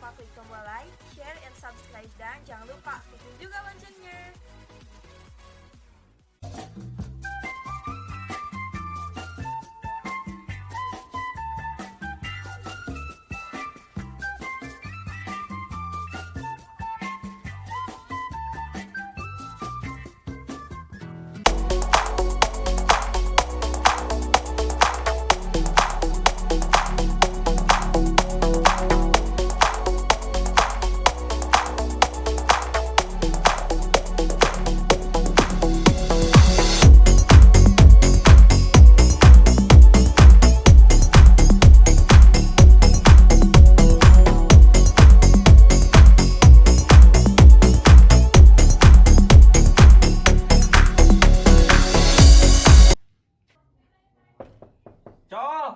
lupa klik tombol like, share, and subscribe. Dan jangan lupa aktifin juga loncengnya. Col.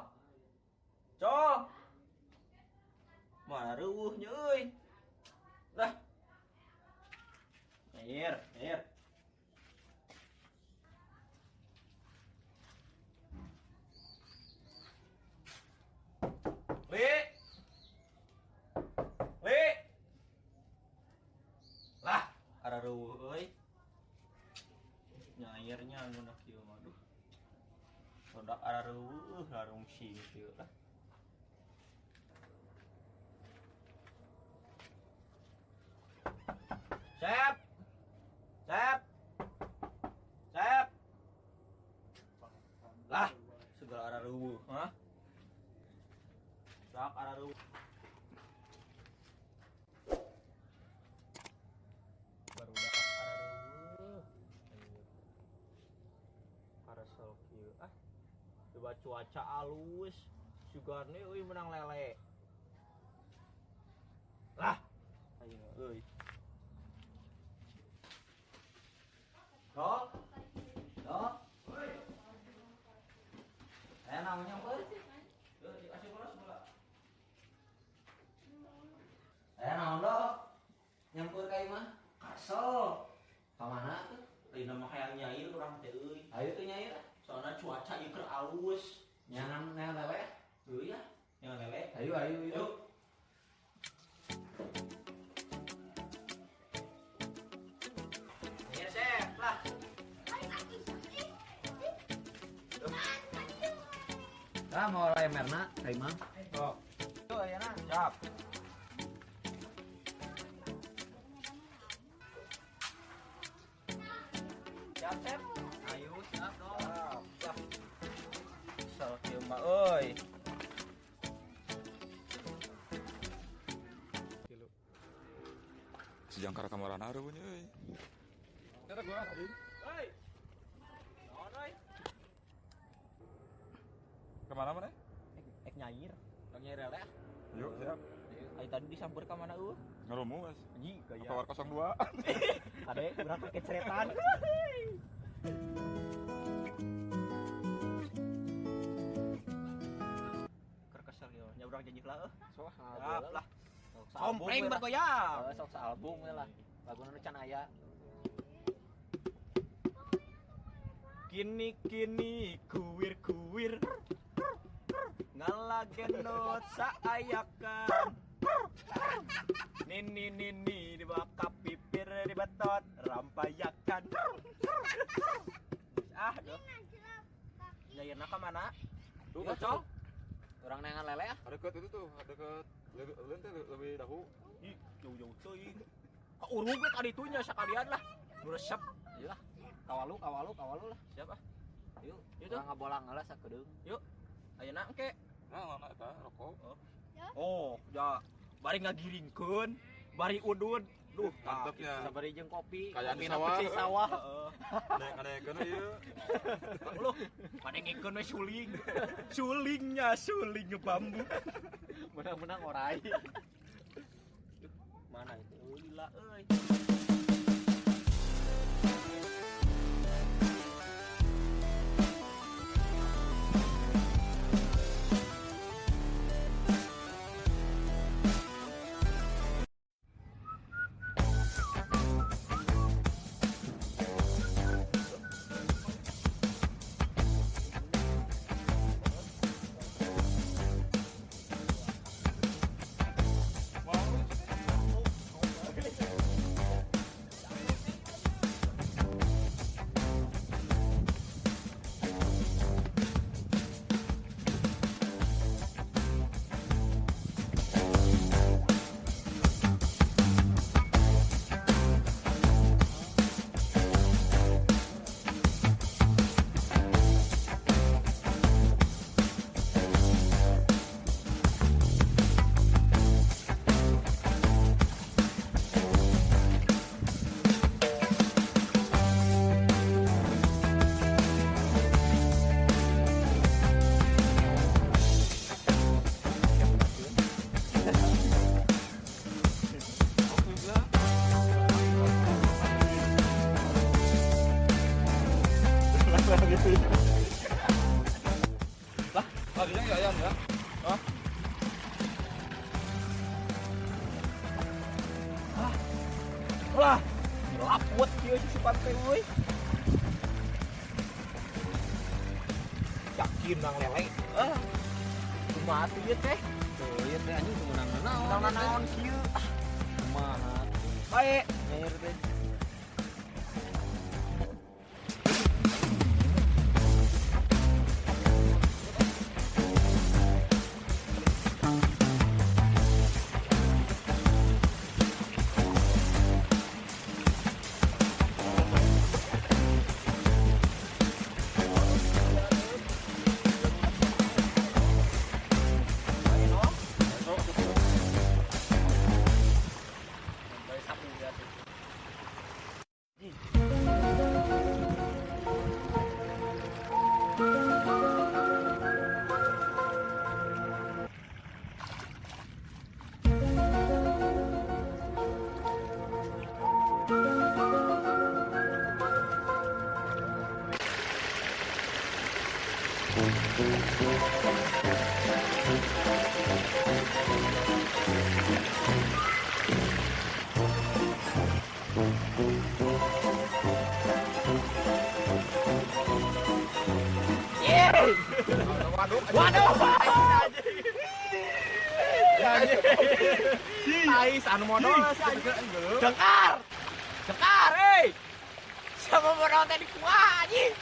Col. Mana reueuhnya euy. Lah. Air, air. Li. Li. Lah, arareuweuh euy. Nyairnya anu kieu mah, duh. Roda arareuweuh larungsing kieu lah. Sep. Sep. Sep. Lah, segala arareuweuh, hah? Dak arareuweuh. Barudak arareuweuh. Karesel kieu ah. Coba cuaca alus, sugane euy menang lele. Lah, ayo euy. Dok. Dok. Aya naon nyamper? Euy, dikasih bolos bola. Aya naon, Dok? Nyamper ka imah? Kesel. Ka mana tuh? Lain mah hayang nyair urang teh euy. Ayo tuh nyair. Soalnya cuaca ieu keur alus. Nyangan nyangan lele. Heuh ya, yang lele. Ayo ayo ayo. Yuk. Nyair Sep lah. Ah, mau lemerna ka imah. Oh. Tuh ayeuna. Siap. Siap, Sep. Ayo siap, Dok. Siap. Lah. Kesel kieu mah euy. Sejangkar kamarana reueuhnya euy. Hei. Naon euy? Kemana mana? Ek nyair. Ek nyair lele. Ah. Yuk, siap. Ayo tadi disamper ka mana eueuh? Ngerumu, Mas. Anjing gaya. Tower 02. Kade urang pakai ceretan. Keur kesel ieu. Nya urang janji lah euh. Sok Siap lah. Sok saalbum Kompleng we lah. bergoyang. Heeh, sok saalbum we lah. Laguna nu can aya. Kini kini kuir kuir ngalagenot saayakan nini nini dibakap pipir dibetot rampayakan. Ah duh, nyairna ka mana? Tuh, Yuk, Col. Urang neangan lele ah. Deket itu tuh, deket lebih lebih teh lebih dahu. Ih, jauh-jauh teuing. Ka urug we ka ditunya sakalian lah. Nu resep. Ayo lah. Kawalu kawalu kawalu lah. Siapa? Yuk, Yuk tuh. urang ngabolang heula sakedeung. Ayeuna engke. Nah, mana eta rokok. Oh, ya bari ngagiringkeun, bari udud. Duh, Mantep ya. Sabari jeung kopi. Kayak di Kopi sawah. pecel sawah. Heeh. Nek ieu. Loh, padengikeun we suling. Sulingnya suling bambu. Menang-menang orai. Mana itu? Oh, lila euy. Lah, larinya enggak ayam ya? Hah? Lah, laput kieu si Supan teh euy. Yakin nang lele. Ah. Kumaha tuh ieu teh? Tuh, ieu teh anjing meunang naon. Nang naon kieu? Ah, Kumaha? Bae. Nyair teh. Waduh. Waduh. Tais anu modal si anjing. Dengkar. Dengkar euy. Siapa modal teh di kuah anjing.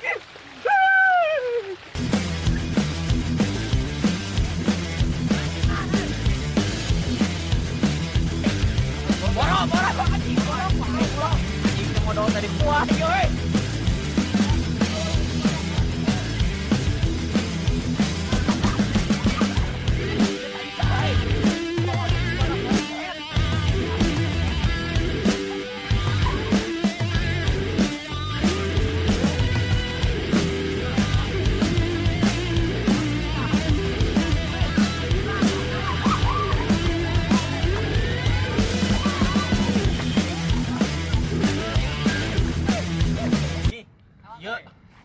Boro, boro, anjing, boro, boro. Anjing modal teh di kuah euy.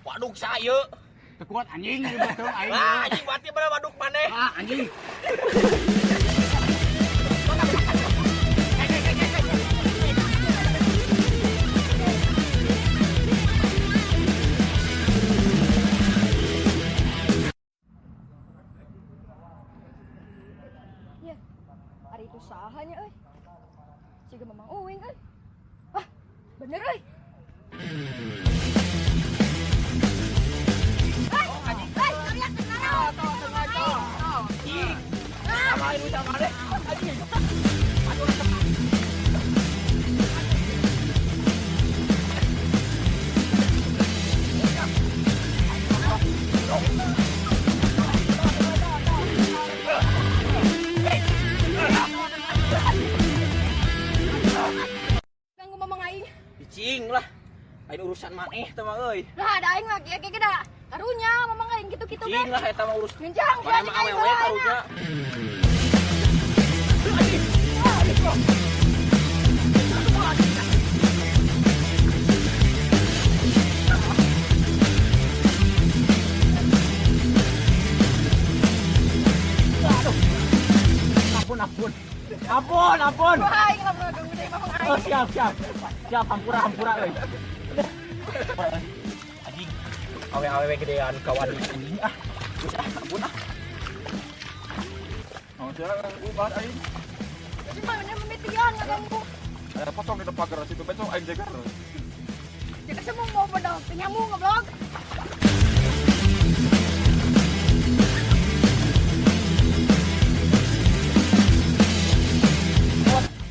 Waduk saya. Teu kuat anjing ieu beuteung aing. Ah, anjing berarti bener waduk maneh. Ah, anjing. Ya, hari itu sahanya euy. Siga Mamang Uing euy. Wah, bener euy. Ganggu Mamang aing. Cicing lah. Lain urusan maneh teh mah euy. Lah ada aing mah kieu kieu da. Karunya Mamang aing kitu-kitu Cicing ge. lah eta mah urus. Ngenjang Maneh anjing mah aing awewe heula karunya. Ampun, ampun. Ampun, ampun. Wah, aing lamun ganggu deui Mamang aing. Oh, siap, siap. Siap, hampura, hampura euy. Anjing. Awe-awe gedean kawan anjing ah. Geus ah, ampun ah. Oh, sia ubah aing. Cuma bener mimitian ngaganggu. Ada pocong di depan pagar situ bencong aing jeger. Jadi semua mau bedong, nyamuk ngeblog.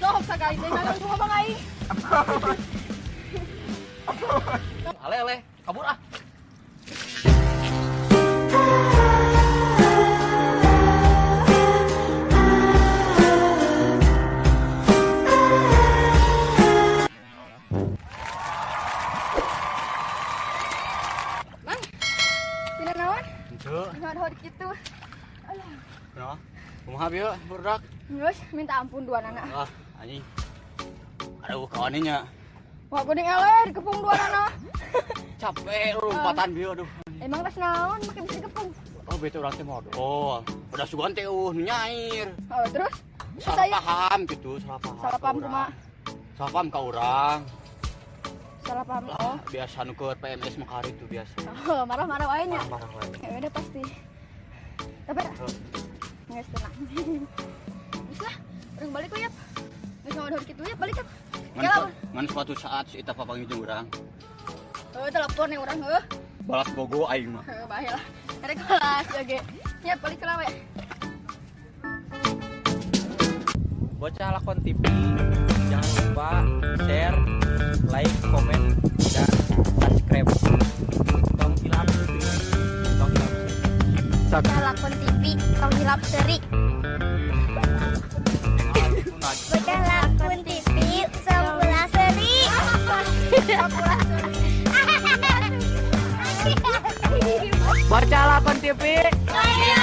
Sok sakali teh ngaganggu Mamang aing. Ale ale, kabur ah. Mang, tina naon? Henteu. Ngadhor kitu. Alah, Kunaon? Kumaha bieu budak? geus minta ampun dua nana. Ah, anjing. Aduh, kawannya. Wah, geuning eleh dikepung dua nana. Capek lompatan bieu, aduh. Emang tas naon make bisa digepung? Oh, bete urang teh modol. Udah sugan teh nu nyair. Oh, terus? Salah Saya paham gitu, salah paham. Salah ka paham urang. kumaha? Salah paham ka urang. Salah paham. Lah, Oh. biasa nu keur PMS mah kari itu biasa. Oh, marah-marah wae nya. Marah wae. Ya udah pasti. Tapi nggak tenang. Terus lah, urang balik we, yap. Geus ngawador kitu ya, balik, yap. Ngan, Kela. ngan suatu saat si eta papanggih jeung urang. Heuh, telepon yang urang heuh. Balas bogo aing mah. Heuh, bae lah. Ada kelas oge. Ya, balik ke we. Bocah Lakon TV, jangan lupa share, like, komen, dan subscribe. Tong hilap, tong hilap. Bocah Lakon TV, tong hilap seri. Bocah Lakon TV, sampula seri. Bocah Lakon TV. Bocah